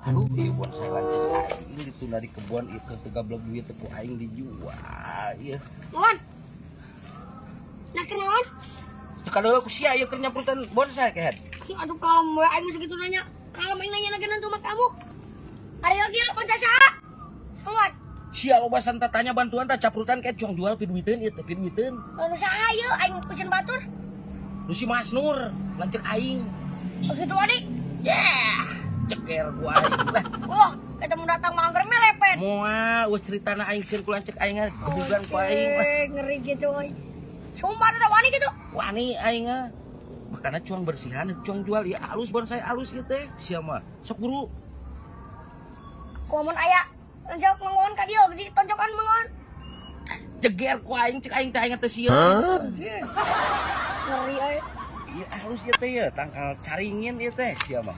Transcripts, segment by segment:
Aduh, ieu bonsai lanceuk aing ditunda di kebon ieu keur teu gablek duit teh ku aing dijual ieu. Naon? Nah, keur naon? Teu kadeuleu ku sia ieu keur nyamprutan bonsai kehed. Aduh, kalem we aing segitu nanya. Kalem aing nanya lagi nanti sama kamu. Ari lagi ya bonsai saha? Kuat. Sia loba santa tanya bantuan tah caprutan kehed cuang jual piduiteun ieu teh piduiteun. Lalu saha ieu aing pesen batur? Nu si Mas Nur lanceuk aing. Begitu adik. Yeah, ceker ku aing lah. Wah, ketemu datang mah angger melepet. Moal eueuh ceritana aing sieun ku lanceuk aing gebugan ku aing lah. Ngeri gitu euy. Sumpah teh wani gitu. Wani aing ah. Makana cuang bersihan, cuang jual ya alus bonsai alus ieu teh. Sia mah sok buru. Komun aya lanceuk mangon ka dieu di tonjokan mangon. Ceger ku aing cek aing teh aing teh sieun. Ngeri euy. Ieu alus ieu teh ya, tangkal caringin ieu teh sia mah.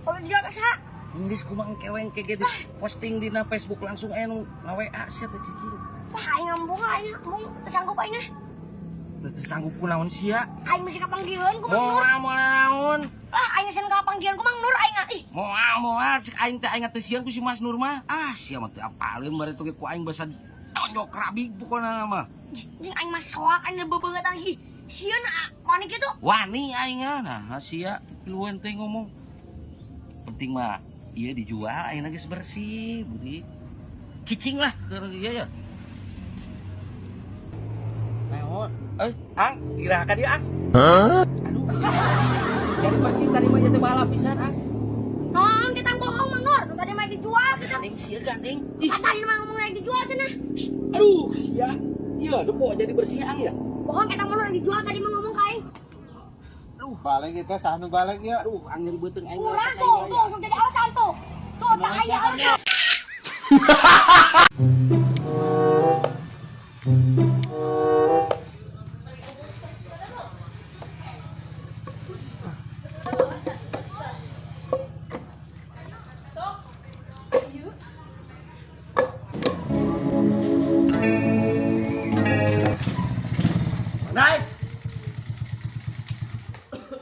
Oh, jual ka saha? Geus kumaha keweng ke di posting dina Facebook langsung aya nu nga-WA sia teh cicing. Wah, aing ngambung aing ngambung teu sanggup aing ah. Teu sanggup ku naon sia? Aing mesti kapanggiheun ku Mang Nur. Moal moal naon? Ah, aing sieun kapanggiheun ku Mang Nur aing ah. Ih, Moal moal cek aing teh aing teh sieun ku si Mas Nur mah. Ah, sia mah teu apaleun bare tuh ku aing basa tonjok rabig pokona mah. jeung aing mah soak aing bebeugeutan ih. Sieun ah, wani kitu. Wani aing ah, nah sia piluan teh ngomong. Penting mah ieu dijual aing geus bersih, budi. Cicing lah keur ieu ya. Naon? Ang, iraha ka dieu, Ang? Aduh. Jadi pasti tadi mah ieu teh balap pisan, Ang. Naon kita bohong Mang Nur, tadi mah dijual gitu. Gandeng sia gandeng. Ih, Ah, tadi mah ngomong lagi dijual cenah. aduh, sia. Iya, depo jadi bersih Ang ya. Bohong kita Mang Nur dijual tadi mah ngomong ka aing. Aduh, Balik kita sahnu balik ya. aduh, Ang nyeri beuteung aing. Kurang tuh, tuh langsung jadi alasan tuh. Tuh tak aya alasan. Naik.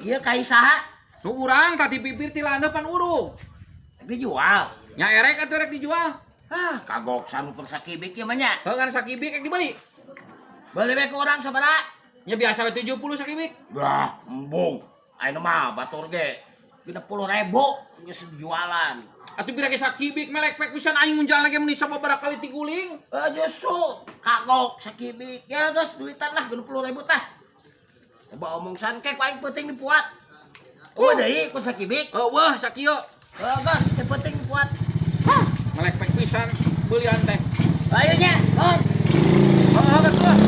Iya kai saha? Nu urang tadi pipir ti landeuh pan urung. Dijual. Nya erek atuh erek dijual. Ah, kagok sanu per sakibik ieu mah nya. Heuh ngan sakibik ek dibeli. Beuli we ku urang sabaraha? Nya biasa we 70 sakibik. Wah, embung. Ayeuna mah batur ge 60.000 geus jualan. Atuh bira ge sakibik melek pek pisan aing mun jalan ge meuni sababaraha kali tiguling. Eh justru kagok sakibik ya geus duitan lah 60.000 tah. Coba omong san ke ku aing penting dipuat. Eueuh deui ku sakibik. Eueuh sakieu. Heuh geus teu penting dipuat. Hah, melek pek pisan beulian teh. Ayo nya, hon. Heeh atuh.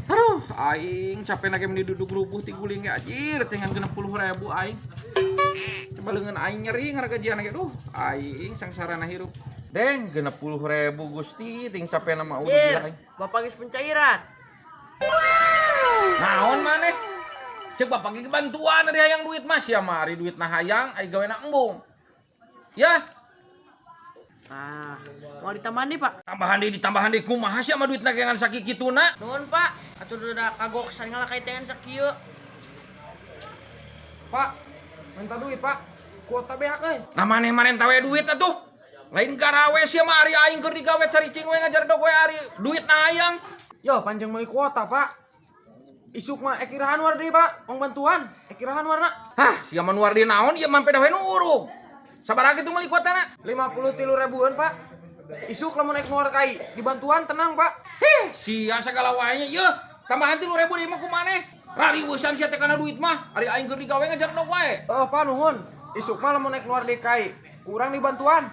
Aduh, aing capek lagi meni duduk rubuh tiguling ge anjir teh ngan 60.000 aing. Coba leungeun aing nyeri ngaragajian ge duh, aing sangsarana hirup. Deng 60.000 Gusti ting capek nama udah Jir, gila aing. bapak geus pencairan. Naon maneh? Cek bapak ge bantuan ari hayang duit mas ya mah ari duit na hayang ari gawena embung. Ya, Ah, mau ditambahan nih, Pak. tambahan deui ditambahan deui kumaha sia mah duitna ge ngan sakikituna. Nuhun, Pak. Atuh udah kagok saring ngalah kaitengan sakieu. Pak, minta duit pak. Kuota beak euy. Nah maneh marenta we duit atuh. Lain garawe sia mah ari aing keur digawe caricing we ngajar dok we ari duit na hayang. Yo, panjang meuli kuota pak. Isuk mah ekirahan war deui pak. Ong bantuan, ekirahan warna. Hah, sia mah nuar di naon ieu mah pedah we nu urung. Sabaraha kitu meuli kuotana? 53 ribuan pak. Isuk lamun naik nuar kai, dibantuan tenang pak. Heh, sia sagala wae nya ieu. Tambahan 3.000 deui mah ku maneh. Rariweusan sia teh kana duit mah. Ari aing keur digawe ngajar dok wae. Oh pak nuhun. Isuk mah lamun naik nuar deui kai, kurang dibantuan.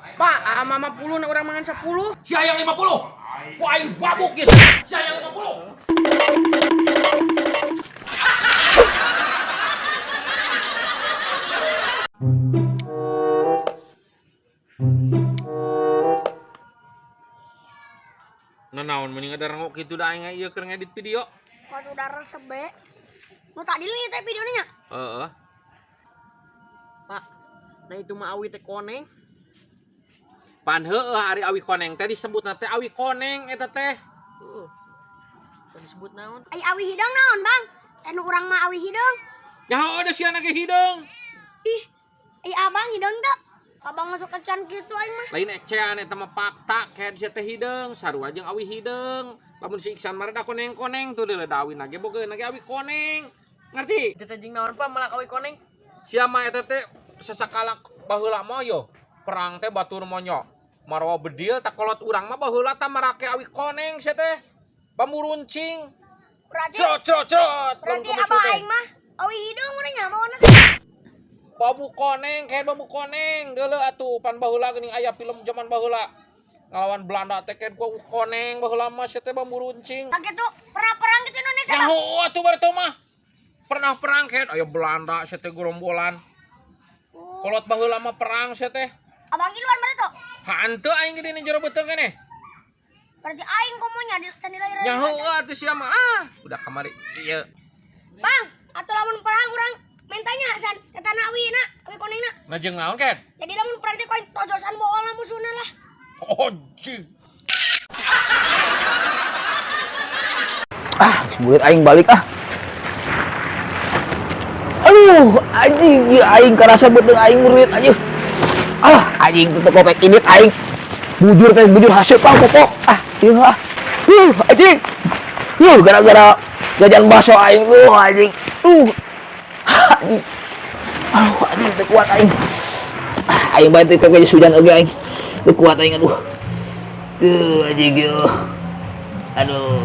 Pak, aa mama 10 na urang mangan 10. Sia yang 50. Ku aing babuk ieu. Sia yang 50. Nah, naon mending ada rengok kitu da aing ieu keur ngedit video. Waduh udah resep be. Nu tadi nih teh videonya nya. Heeh. Pak, nah itu mah awi teh koneng. Pan heueuh ari awi koneng teh disebutna teh awi koneng eta teh. Heeh. Teh disebut naon? Ai awi hideung naon, Bang? Anu urang mah awi hideung. Ya heueuh da sia ge hideung. Ih, Ai abang hideung teu? Abang masuk kecan kitu aing mah. Lain ecean eta mah fakta kayak sia teh hideung, sarua jeung awi hideung. Lamun si Iksan mah rada koneng-koneng tuh deuleu da awina ge bogeuna ge awi koneng. Ngerti? Itu teh jeung naon Pak melak awi koneng? Sia mah eta teh sesakala baheula mah yo. Perang teh batur monyo. Marwa bedil tak kolot urang mah baheula tah marake awi koneng sia teh. Bambu runcing. Berarti Crot crot crot. berarti Lamun abah teh. aing mah awi hideung mun nya mawana teh. Bambu koneng kayak bambu koneng deuleu atuh pan baheula geuning aya film zaman baheula. Ngalawan Belanda teh kayak gua koneng baheula mah sia teh bambu runcing. Tah kitu pernah perang gitu Indonesia Bang. Nyaho atuh bareto mah. Pernah perang kayak aya Belanda sia teh gerombolan. Oh, Kolot baheula mah perang sia teh. abang ngiluan bareto. Hanteu aing gede jero beuteung keneh. Berarti aing komo nya di can dilahirkeun. Nyaho atuh sia mah. Ah, udah kamari ieu. Bang, atuh lamun perang urang mentanya san eta na awi na, awi koneng na. Nah jeung naon ken? Jadi lamun perang teh koin tojosan boolna musuhna lah. Anjing. Ah, burit aing balik ah. Aduh, anjing ieu aing karasa beuteung aing murid anjing. Ah, anjing tutup kopek init aing. Bujur teh bujur hasil pang popok. Ah, ieu ah. Anjing. Gara-gara jajan bakso aing tuh anjing. Anjing. Aduh, anjing teu kuat aing. Ah, aing bae teh kopek hujan oge aing. Teu kuat aing aduh. Tuh anjing ieu. Aduh.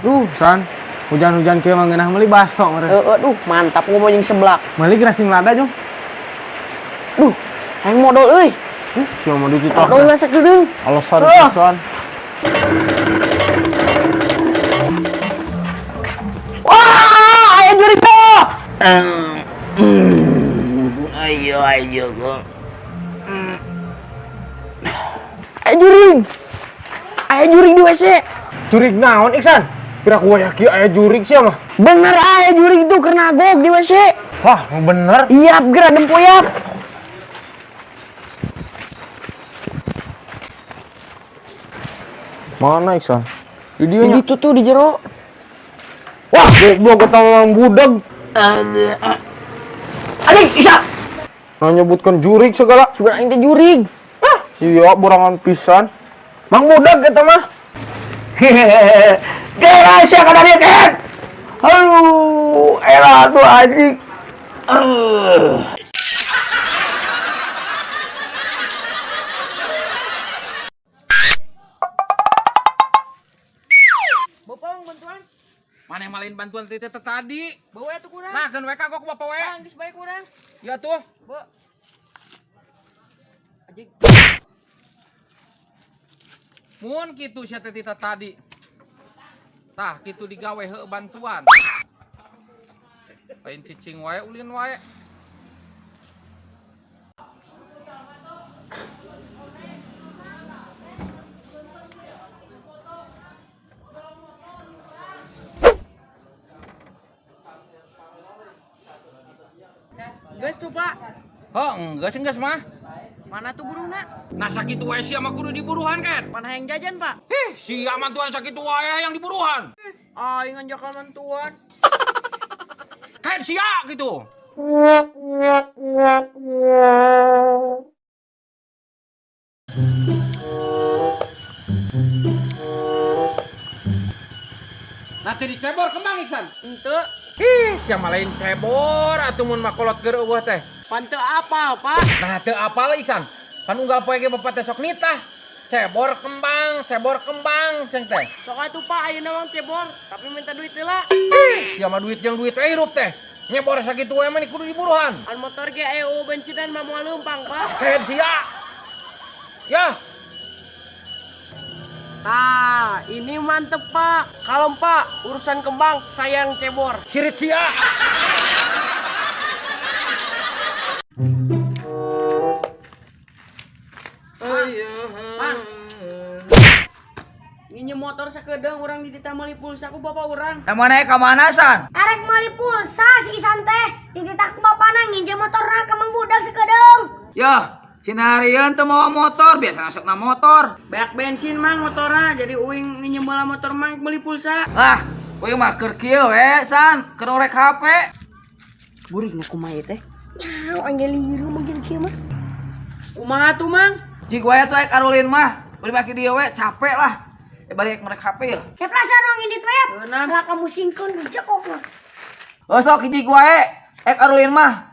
Duh, San. Hujan-hujan kieu mah ngeunah meuli baso meureun. Heeh, duh, mantap ngomong jeung seblak. Meuli gerasing lada jong. Duh, aing modal euy. Sia mah dititah. Modal lah sakedeung. Alasan Ah. pisan. Wah, aya jurig tuh. Ayo, ayo, kok. Aya jurig. Aya jurig di WC. Jurig naon Iksan? Pira ku aya kieu aya jurig sia mah. Bener aya jurig itu keur nagog di WC. Wah, bener. Iya, geura dempoyap. Mana Iksan? Di dieu nya. Itu tuh di jero. Wah, goblok eta mah budak. Aduh, Isa. Nah nyebutkan jurig segala. Sugan aing teh jurig. Ah, sia borangan pisan. Mang budak eta mah. Hehehe. Geura sia kana dieu ken. Aduh, era tuh anjing. Bapak mau bantuan? Maneh malin bantuan teh teh tadi. Bawa atuh kurang. Nah, keun we ka kok bapak we. Ah, geus bae kurang. Ya tuh. Bu. Anjing. Mun kitu sia teh tita tadi. Tah kitu digawe heuh bantuan. Lain cicing wae ulin wae. Geus tuh, Pak. Oh, enggeus enggeus mah. Mana tuh buruhna? Nah sakitu wae sia mah kudu diburuhan kan? Mana yang jajan, Pak? Ih, sia mantuan sakitu wae yang diburuhan. Aing ngajak mantuan. Kan sia gitu. Nanti dicebor kembang Iksan. Henteu. Ih, sia mah lain cebor atuh mun makolot keur eueuh teh. Pan teu apal, Pak. Nah, teu apal Iksan. Pan unggal poe ge bapak teh sok nitah. Cebor kembang ceng teh. Sok atuh, Pak, ayeuna mah cebor, tapi minta duit heula. Ih, sia mah duit jeung duit we hirup teh. Nyebor sakitu we mah kudu diburuhan. An motor ge aya eueuh bensinan mah moal leumpang, Pak. Kayak sia. Ya, Tah, ini mantep, Pak. Kalau Pak, urusan kembang saya yang cebor. sirit sia. Mang. Nginjem motor sakedeung urang dititah meuli pulsa ku bapak urang. Emang ka mana San? Arek meuli pulsa si Isan teh dititah ku bapana nginjem motorna ka Mang Budak sakedeung. Ya, sinarieun teu mawa motor, biasa masuk na motor. Banyak bensin mang motorna, jadi uing nginjem heula motor mang meuli pulsa. Ah, kuing mah keur kieu we, San, keur orek HP. Burik nu kumaha ieu teh? Nyaho aing ge liru mah jadi kieu mah. Kumaha tuh, Mang? Cik wae tuh ek arulin mah. Udah baki dia we capek lah. Eh bari ek merek HP ya. Ceplas dong ini tuh ya. Beunang. Kalau kamu singkon jekok mah. Oh sok cik wae ek arulin mah.